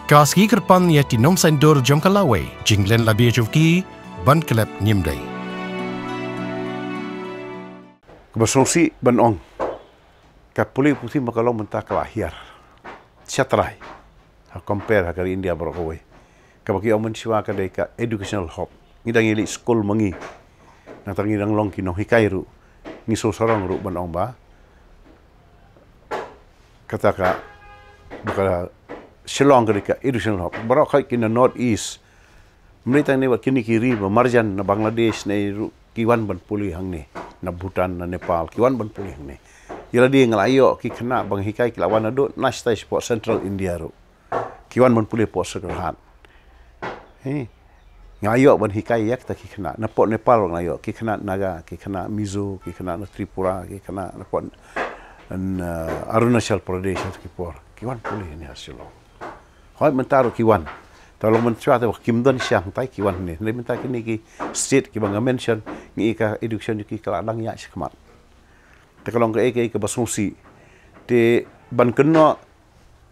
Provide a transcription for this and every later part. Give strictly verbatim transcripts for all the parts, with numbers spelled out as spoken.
Ka sngi kyrpang ïa ki nongshong dur jong ka lawei, jinglen la bia jong ki ban klet ngim dei. Kaba sngewsih ban ong, ka pule puthi ma ka long mynta ka la hiar shatrai ha compare ha ka ri India baroh kawei. Kaba ki ong mynshuwa ka dei ka educational hub. Ngi dang ïa leit skul ma ngi, nangta ngi dang long ki nonghikai ruh. Ngi shu sarong ruh ban ong ba kata ka, ba ka Shillong ka dei ka educational hub. Baroh khoit ki na North East, mynta ne wat kine ki ri ba marjan na Bangladesh ne ruh ki wan ban pule hangne, na Bhutan, na Nepal, ki wan ban pule hangne. Ïa lade nga la ïoh ki khynnah ba nga hikai ki la wan naduh na shatai shapoh Central India ruh, ki wan ban pule poh Syrnghat. He, nga la ïoh ban hikai ïa kita ki khynnah. Na poh Nepal nga la ïoh ki khynnah Naga, ki khynnah Mizo, ki khynnah na Tripura, ki khynnah na poh, na, uh, Arunachal Pradesh ha ki por, ki wan pule hangne ha Shillong. Hoi mynta ruh ki wan. Te long mynshuwa te ba kim don sha hangtai, ki wan hangne. Hynrei mynta kine ki state kiba nga mention, ngi ïa ka education jong ki ka la dang ïaid shakhmat. Te ka long kaei kaei kaba sngewsih. Te ban kynnoh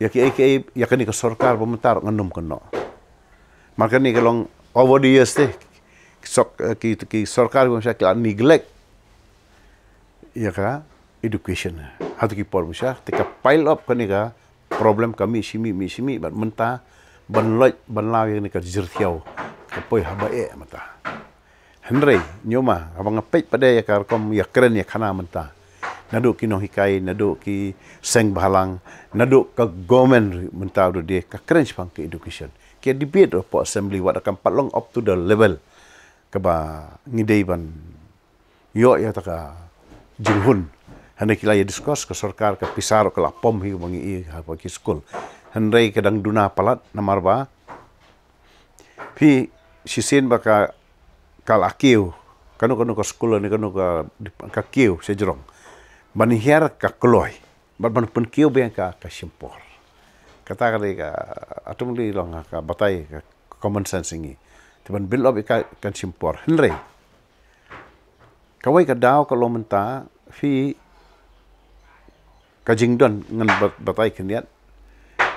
ïa kiei kiei ïa kane ka sorkar ba mynta ruh ngan ym kynnoh. Mar kane ka long over the years te, ki sok-, ki, ki sorkar ba mynta ki la neglect ïa ka education. Hato ki por mynta te ka pile up kane ka problem ka mih shi mih, mih shi mih, bad mynta ban loit ban law ïa kane ka jyrthiaw ka poi haba eh mynta. Hynrei ñiuma haba nga peit pat de ïa ka rukom ïakren ïakhana mynta, naduh ki nonghikai, naduh ki seng bhalang, naduh ka government mynta u dei ka kren shaphang ka education. Ki debate hapoh assembly, wat la kam pat long up to the level kaba ngi dei ban ïoh ïa kata ka jinghun. Hynrei ki la ïa discuss, ka sorkar ka pisa ruh ka la pom hi ba ngi ïa ha ki skul. Hynrei ka dang duna palat namar ba phi shisien ba ka, ka la kiew, kano kano ka skul ne kano ka, ka kiew sha jrong. Ban hiar ka kloi, bad ban pynkiew biang ka, ka shim por. Kata ka dei ka, atum li long ka batai ka common sense ngi. Te ban build up ïa ka kan shim por. Hynrei kawei ka daw ka long mynta, phi, ka jingdon, ngan bat-, batai khyndiat,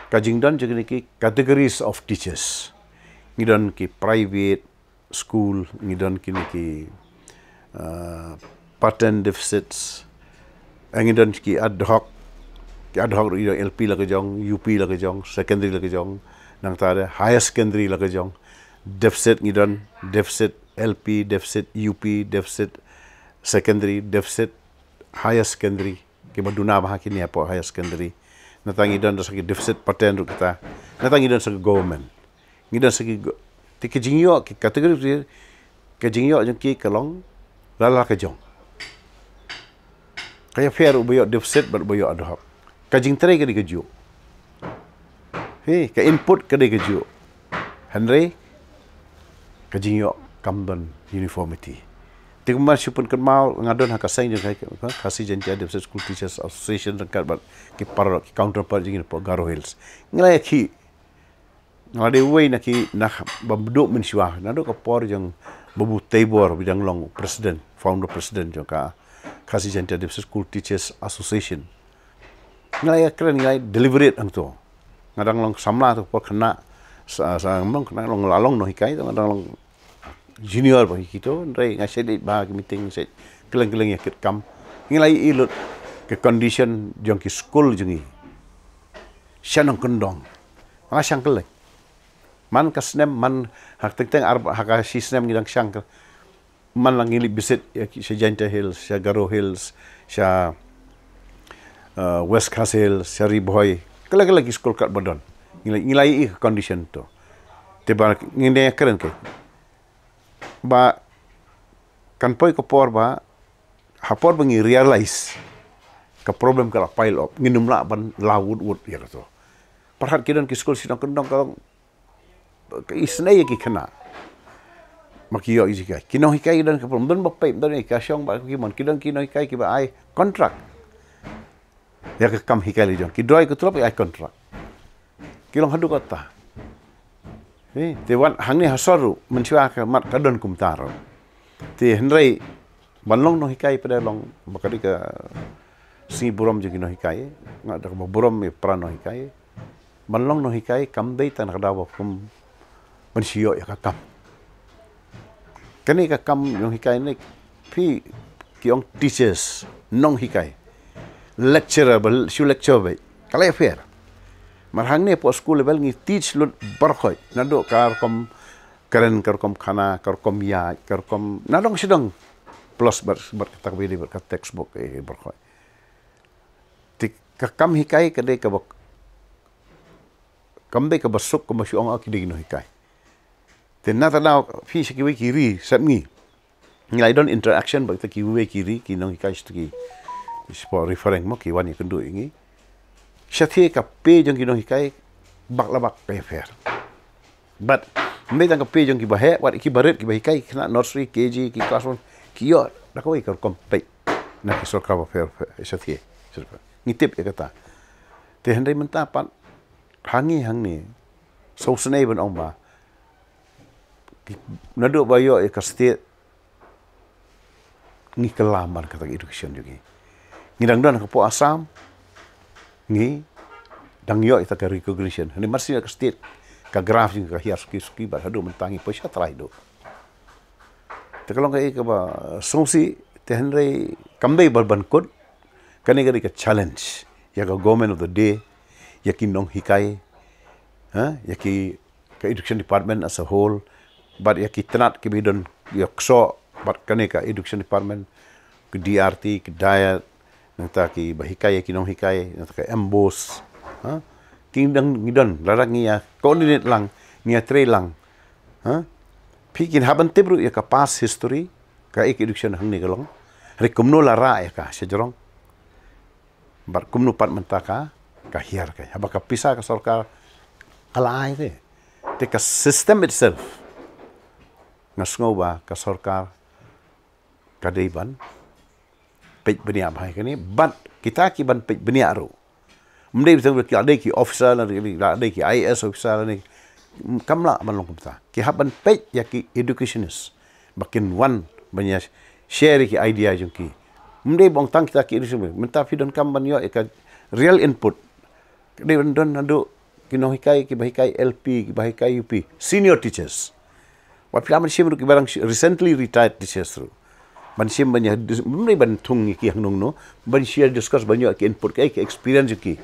ka jingdon jong kine ki categories of teachers. Ngi don ki private school, ngi don kine ki, uh, pattern deficits, eh, ngi don ki ad hoc, ki ad hoc ruh, ngi don L P la ka jong, U P la ka jong, secondary la ka jong, nangta de higher secondary la ka jong. Deficit ngi don, deficit L P, deficit U P, deficit secondary, deficit higher secondary, kiba duna bha kine hapoh higher secondary. Nangta ngi don sa ki deficit pattern ruh kita. Nangta ngi don sa ki government. Ngi don sa ki go-, te ki jingïoh, ki category, ki jingïoh jong ki ka long lada la ka jong. Ka ïapher ruh ba ïoh deficit bad ba ïoh ad hoc. Ka jingtrei ka dei kajuh. He, ka input ka dei kajuh. Hynrei ka jingïoh kam don uniformity. Te kumba shu pynkynmaw, nga don ha ka seng jong ka, ka Khasi Jaintia Deficit School Teachers Association ryngkat bad ki para ki counterpart jong ngi hapoh Garo Hills. Ngi la ïakhih, nga la dei uwei na ki, na ba mduk mynshuwa, naduh ka por jong Babu Teibor ba dang long president, founder president jong ka Khasi Jaintia Deficit School Teachers Association. Nga la ïakren, nga la deliberate hangto. Nga dang long samla to por khynnah, sa, sa, nga dang long, khynnah long, la long nonghikai to, nga dang long junior ba kito, hynrei nga shait leit bha ki meeting, shait kylleng kylleng ïa kit kam. Ngi la ïohi lut ki condition jong ki skul jong ngi sha nongkyndong. Nga shang kylleng. Man ka snem, man ha teng teng ar, ha ka shi snem ngi dang shang ka, man la ngi leit visit ïa ki sha Jaintia Hills, sha Garo Hills, sha, uh, West Khasi Hills, sha Ri Bhoi. Kylleng kylleng ki skul katba don, ngi la, ngi la ïohi ka condition to. Te ba ngi ne kren ke ba kan poi ka por ba, ha por ba ngi realize ka problem ka la pile up, ngin ym lah ban law wut wut ïa kato. Pyrkhat ki don ki skul shi nongkyndong ka long, ka isynei ïa ki khynnah. Ma ki ïoh ïa ki, ki nonghikai ki don ka problem, don ba pei, don ïa ka shong ba ki mon, ki don ki nonghikai kiba ai contract ïa ka kam hikai la jong, ki doi ka tulop ïa ai contract. Ki long haduh katta. Eh, te wan hangne ha sor ruh, mynshuwa ka mat ka don kumta ruh. Te hynrei ban long nonghikai pat de long ba ka dei ka sngi burom jong ki nonghikai. Nga da kaba burom ïa para nonghikai. ban long nonghikai kam dei tang na ka daw ba kum ban shu ïoh ïa ka kam. Kane ka kam nonghikai ne, phi ki ong teachers, nonghikai, lecturer, ba shu lecture beit, ka la ïapher. Mar hangne hapoh school level ngi teach lut baroh khoit, naduh ka rukom kren, ka rukom khana, ka rukom ïaid, ka rukom nadong shadong, plus bad, bad kata ka bidi, bad ka textbook, eh, baroh khoit. Te ka kam hikai ka dei kaba, kam dei kaba suk kumba shu ong, oh, ki dei ki nonghikai. Te na ta daw phi sha kiwei ki ri sep ngi, ngi la don interaction bad kita kiwei ki ri, ki nonghikai sha ki, sha referring mo, ki wan ïakynduh ïa ngi. Shathie ka pei jong ki nonghikai bak la bak ka ïapher. Bad ym dei tang ka pei jong kiba heh, wat kiba rit, kiba hikai, ki khynnah nursery, K G, ki class one, ki ïoh da kawei ka rukom peit na ki sorkar bapher bapher, shathie, shathie. Ngi tip ïa kata. Te hynrei mynta pat hangne hangne, sngewsynei ban ong ba, ki, naduh ba ïoh ïa ka state, ngi kylla man kata ka education jong ngi. Ngi dang don hapoh Assam, ngi dang ïoh ïa ka recognition. Hynrei mar shu ïoh ka state, ka graph jong ngi ka hiar suki suki bad haduh mynta ngi poi sha trai duh. Te ka long kaei kaba sngewsih, te hynrei kam dei ban, ban kut, kane ka dei ka challenge ïa ka government of the day, ïa ki nonghikai, ha, ïa ki, ka education department as a whole, bad ïa ki tnat kiba don ïa ksoh bad kane ka education department, ka D R T, ka DIET, nangta kiba hikai ïa ki nonghikai, nangta ka MBOSE, ha? Ki dang ngi don, lada ngi ïa coordinate lang, ngi ïatrei lang, ha? Phi kin hap ban tip ruh ïa ka past history, kaei ka education hangne ka long, hynrei kumno la rah ïa ka sha jrong. Bad kumno pat mynta ka, ka hiar ka. Haba ka pisa ka sorkar ka la ai te. Te ka system itself, nga sngew ba ka sorkar ka dei ban peit bniah bha ïa kane, bad kita ki ban peit bniah ruh. Ym dei ba tang ki la dei ki officer, la dei, la dei ki I A S officer, la dei, kam lah ban long kumta. Ki hap ban peit ïa ki educationist ba kin wan ban ïa share ïa ki idea jong ki. Ym dei ba ong tang kita ki educationist. Mynta phi donkam ban ïoh ïa ka real input. Ka dei ban don naduh ki nonghikai, kiba hikai L P, kiba hikai U P, senior teachers. Wat phi lah ban shim ruh kiba dang recently retired teachers ruh. Ban shim ban ïa, ym dei ban thung ïa ki hangne hangne, ban share discuss, ban ïoh ki input, ki, ki experience ki.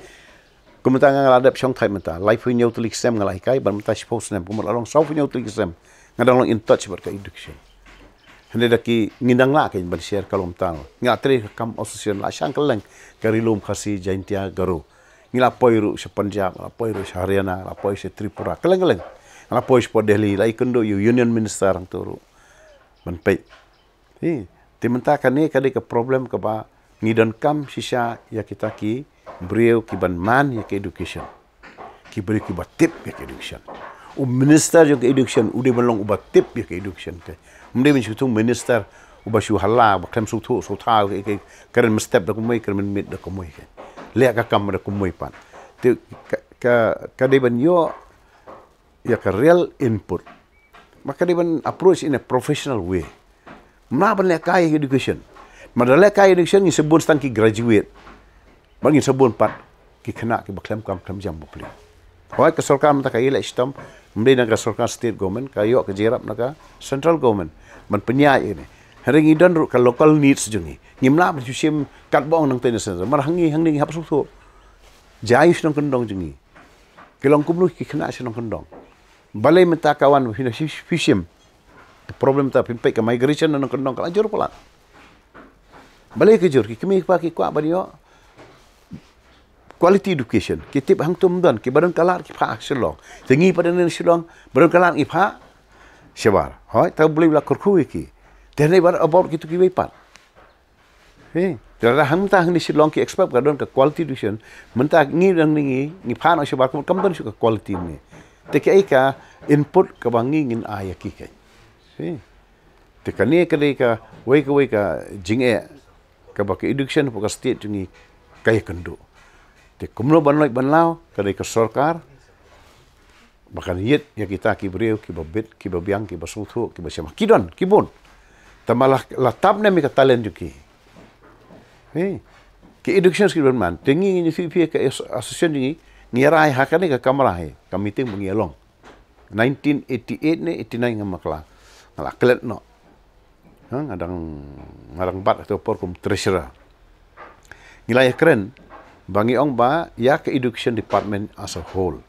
Kumta nga la dep shong thait mynta, laiphew hynñiew tylli ki sem nga la hikai, bad mynta shiphew snem, kumta la long sawphew hynñiew tylli ki sem nga dang long in touch bad ka education. Hynrei da ki ngin dang lah kein ban share ka long mynta. Nga trei ka kam association la shang kylleng, ka Ri Lum, Khasi, Jaintia, Garo. Ngi la poi ruh sha Punjab, la poi ruh sha Haryana, la poi sha Tripura, kylleng kylleng. La poi sha Delhi, la ïakynduh ïa u Union Minister hangto ruh ban peit. Hi, te mynta kane ka dei ka problem kaba ngi donkam shisha ïa kita ki briew ki ban man ïa ka education. Ki briew kiba tip ïa ka education. U minister jong ka education u dei ban long uba tip ïa ka education te. Um dei ban shu thung minister uba shu hala, ba khlem sngewthuh sngewthaw ïa ka, ka kren mynstep da kumwei, kren mynmiet da kumwei ka. Leh ka kam da kumwei pat. Te ka, ka, ka dei ban ïoh ïa ka real input. Ma ka dei ban approach in a professional way. Mla ban lehkai education. Ma da lehkai education ngin sa bun tang ki graduate. Bad ngin sa bun pat ki khynnah kiba khlem kam khlem jam bapli. Hooid ka sorkar mynta ka ïaleh shitom, ym dei na ka sorkar state government, ka ïoh ka jingïarap na ka central government ban pynïaid ïa kane. Hynrei ngi don ruh ka local needs jong ngi. Ngim lah ban shu shim katba ong nangtei na central. Mar hangne hangne ngi hap sngewthuh. Jai shnong kyndong jong ngi. Ki long kumno ki khynnah shnong kyndong. Balei mynta ka wan phi na phi shim. Problem ta phin peit ka migration na nongkyndong ka la jur palat. Balei ka jur, ki kmie ki kpa ki kwah ban ïoh quality education. Ki tip hangto ym don, kiba don ka lad ki phah Shillong. Te ngi pat na Shillong, ba don ka lad ngi phah shabar. Hooid, ta Blei ba la kyrkhu ïa ki. Te hynrei what about kito kiwei pat. He, te lada hangta hangne Shillong ki expect ka don ka quality education, mynta ngi dang ngi, ngi phah noh shabar kumta kam don shuh ka quality ne. Te kaei ka input kaba ngi ngin ai ïa ki kein. He. Te kane ka dei kawei kawei ka jingeh kaba ka education hapoh ka state jong ngi ka ïakynduh. Te kumno ban lait ban law, ka dei ka sorkar ba kan ïit ïa kita ki briew kiba bit, kiba biang, kiba sngewthuh, kiba shem. Ki don, ki bun. Tangba la, la tap ne em ïa ka talent jong ki. He. Ki education skill ban man. Te ngi ngin ïathuh ïa phi ka as-, association jong ngi, Ngi rai ha kane ka kamra hi, ka meeting ba ngi long. Nineteen eighty-eight ne eighty-nine nga makla. Nga la klet noh. Ha, nga dang, nga dang bat ha tu por kum treasurer. Ngi la ïakren ba ngi ong ba ïa ka education department as a whole,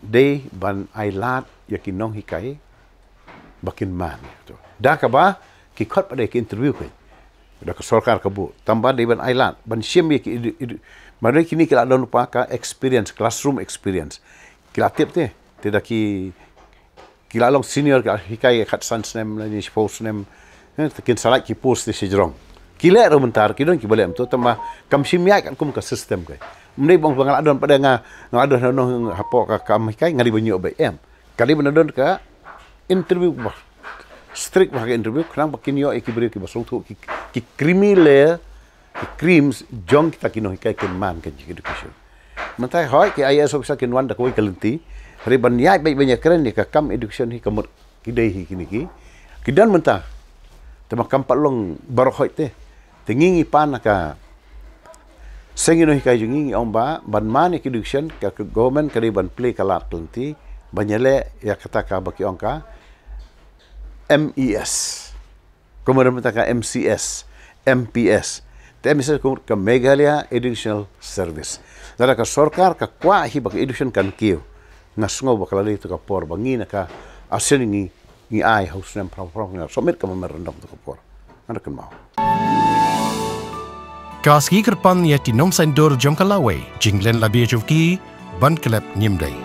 dei ban ai lad ïa ki nonghikai ba kin man. Da kaba ki khot pat de ki interview, ka da ka sorkar ka buh, tangba dei ban ai lad ban shim ïa ki edu-, edu-, ba dei kine ki la don pat ka experience, classroom experience. Ki la tip te, te da ki, ki la long senior, ki la hikai khatsan snem lane shiphew snem. Eh, te kin sa lait ki post te shajrong. Ki leh ruh mynta, ki don kiba leh mynta, tangba kam shim ïaid katkum ka system ka. Ym dei ba ong ba nga la don pat de nga, nga la don hangne hapoh ka kam hikai, nga dei ban ïoh beit, em. Ka dei ban don ka interview ba strict bha, ka interview, khnang ba kin ïoh ïa ki briew kiba sngewthuh, ki, ki creamy layer, ki creams jong kita ki nonghikai kin man ka education. Mynta hoi ki I A S officer kin wan da kawei ka lynti, hynrei ban ïaid beit ban ïakren ïa ka kam education hi, ka mut ki dei hi kine ki, ki don mynta. Tangba kam pat long baroh hoi te. Te ngi, ngi pan ha ka seng ïa nonghikai jong ngi, ngi ong ba ban man ïa ka education, ka, ka government ka dei ban plie ka lad ka lynti ban ïaleh ïa kata kaba ki ong ka M E S. Kumba don mynta ka M C S, M P S. Te M C S ka mut ka Meghalaya Educational Service. Lada ka sorkar ka kwah hi ba ka education kan kiew, nga sngew ba ka la dei tu ka por ba ngi na ka ASEAN ngi, ngi ai ha u snem phra phra, ngi submit ka memorandum tu ka por. Nga da kynmaw. Ka sngi kyrpang ïa ki nongsaindur jong ka lawei, jinglen la bia jong ki ban klet ngim dei.